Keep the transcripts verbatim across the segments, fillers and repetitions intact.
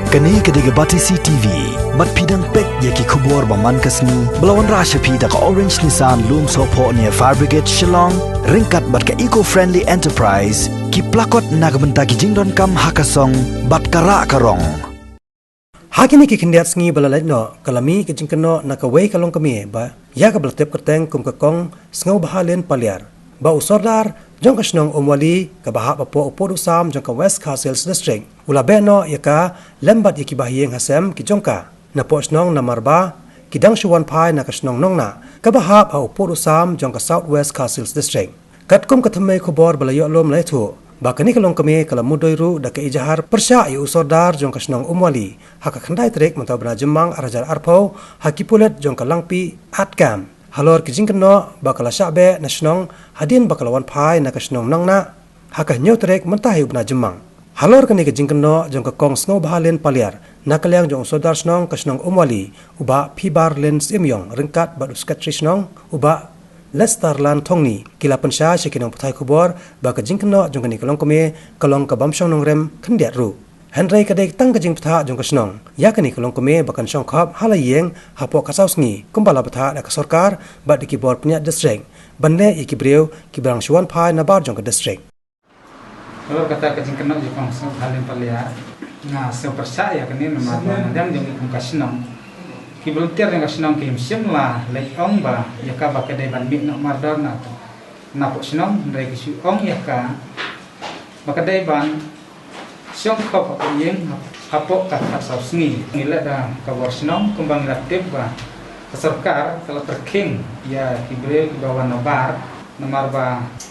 Kane ka dei ka Batesi T V. Bad phi dang peit ïa ki khubor ba man ka sngi ba la wanrah sha phi da ka Orange Nissan Lumsohphoh near Fire Brigade Shillong, ryngkat bad ka Eco Friendly Enterprise, ki plakot na ka bynta ki jingdonkam ha ka song bad ka rah ka rong. Ha kine ki khyndiat sngi ba la leit noh, ka la mih ka jingkynnoh na kawei ka longkmie ba ïa kaba la tip kyrteng kum ka Kong Sngewbhaleen Paliar, ba u Sordar jong ka shnong Umwali kaba hap hapoh u pud u sam jong ka West Khasi Hills District u la beh noh ïa ka lem bad ïa ki bahaïing hasem ki jong ka napoh shnong, namar ba ki dang shu wan phai na ka shnong Nongnah kaba hap ha u pud u sam jong ka South West Khasi Hills District. Katkum ka thymmei khubor ba la ïoh lum, la ïathuh ba kane ka longkmie ka la mudui ruh da ka ijahar pyrshah ïa u Sordar jong ka shnong Umwali ha ka khyndai tarik mynta u bnai Jymmang ar hajar arphew ha ki pulit jong ka Langpih Art Camp halor ka jingkynnoh ba ka la shah beh na shnong hadien ba ka la wan phai na ka shnong Nongnah ha ka hynñiew tarik mynta hi u bnai Jymmang. Halor kane ka jingkynnoh jong ka Kong Sngewbhaleen Paliar, na ka liang jong u Sordar shnong ka shnong Umwali, u Bah Phibarleen Syiemiong, ryngkat bad u Secretary shnong, u Bah Lestarlan Thongni, ki la pynshai sha ki nongpathai khubor ba ka jingkynnoh jong kane ka longkmie ka long ka bym shong nongrim khyndiat ruh. Hynrei ka dei tang ka jingbthah jong ka shnong ïa kane ka longkmie ba kan shong khop ha la ïing hapoh ka saw sngi, kumba la bthah da ka sorkar bad da ki bor pynïaid district ban leh ïa ki briew kiba dang shu wan phai nabar jong ka district. Halor kata ka jingkynnoh jong ka Kong Sngewbhaleen Paliar, nga sngew pyrshah ïa kane namar ba na liang jong ngi kum ka shnong, ki volunteer jong ka shnong kim shym la leit ong ba ïa ka ba ka dei ban mih noh mardor na, napoh shnong, hynrei ki shu ong ïa ka ba ka dei ban shong khop hapoh ïing hapoh ka khatsaw sngi. Ngi leh da ka bor shnong kumba ngi la tip ba ka sorkar ka la pyrkhing ïa ki briew kiba wan nabar, namar ba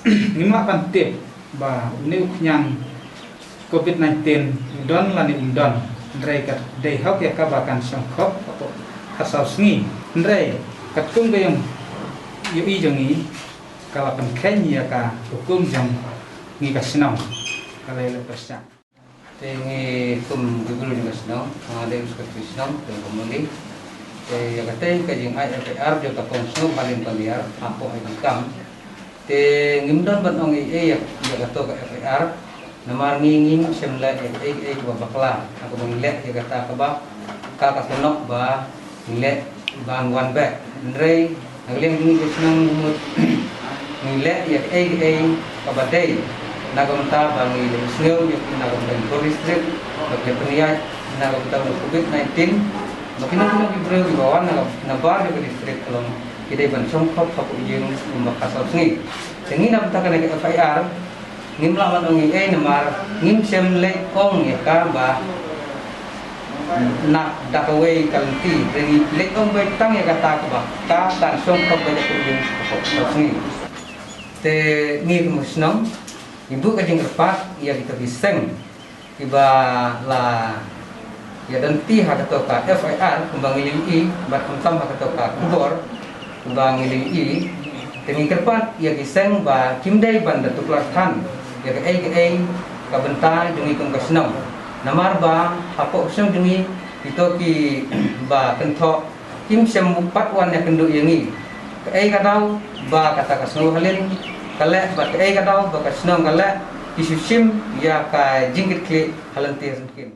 ngim lah ban tip ba une u khñiang covid nineteen u don lane um don. Hynrei ka dei hok ïa ka ba kan shong khop hapoh khatsaw sngi. Hynrei katkum ka ïong ïohi jong ngi, ka la pynkheiñ ïa ka hukum jong ngi ka shnong. Ka la ïaleh pyrshah. Te ngi kum ki briew jong ka shnong, nga dei u Secretary shnong jong ka Umwali. Te ïa katei ka jingai F I R jong ka Kong Sngewbhaleen Paliar hapoh ka jingkam. Te ngim don ban ong ei ei ïa, ïa kato ka F I R, namar ngi ngim shym leh ïa kaei kaei kaba bakla ha kaba ngi leh ïa kata kaba ka ka kynnoh ba ngi leh ban wan beh. Hynrei na ka liang jong ngi ka shnong, ngi mut ngi leh ïa kaei kaei kaba dei na ka bynta ba ngi leh sngew ïa ki na ka bynta ka district, ba ki leh pynïaid na ka bynta ka covid nineteen, ba kino kino ki briew kiba wan na ka, nabar jong ka district ka long ki dei ban shong khop hapoh ïing kumba khatsaw sngi. Te ngi na bynta kane ka F I R ngim lah ban ong ei ei namar ngim shym leit ong ïa ka ba na da kawei ka lynti, te ngi leit ong beit tang ïa kata kaba ka kan shong khop beit hapoh ïing hapoh khatsaw sngi. Te ngi kum u shnong ngi buh ka jingkyrpad ïa kito ki seng kiba la ïa don ti ha kato ka F I R kumba ngi la ïohi bad khamtam ha kato ka khubor kumba ngi la ïohi. Te ngi kyrpad ïa ki seng ba kim dei ban da tuklar than ïa kaei kaei ka bynta jong ngi kum ka shnong. Namar ba hapoh ka shnong jong ngi kito kiba kynthoh kim shym pat wan ïakynduh ïa ngi. Kaei ka daw ba kata ka Sngewbhaleen ka leh bad kaei ka daw ba ka shnong ka leh, ki shu shim ïa ka jingkitkhlieh ha lynti ha syngkien.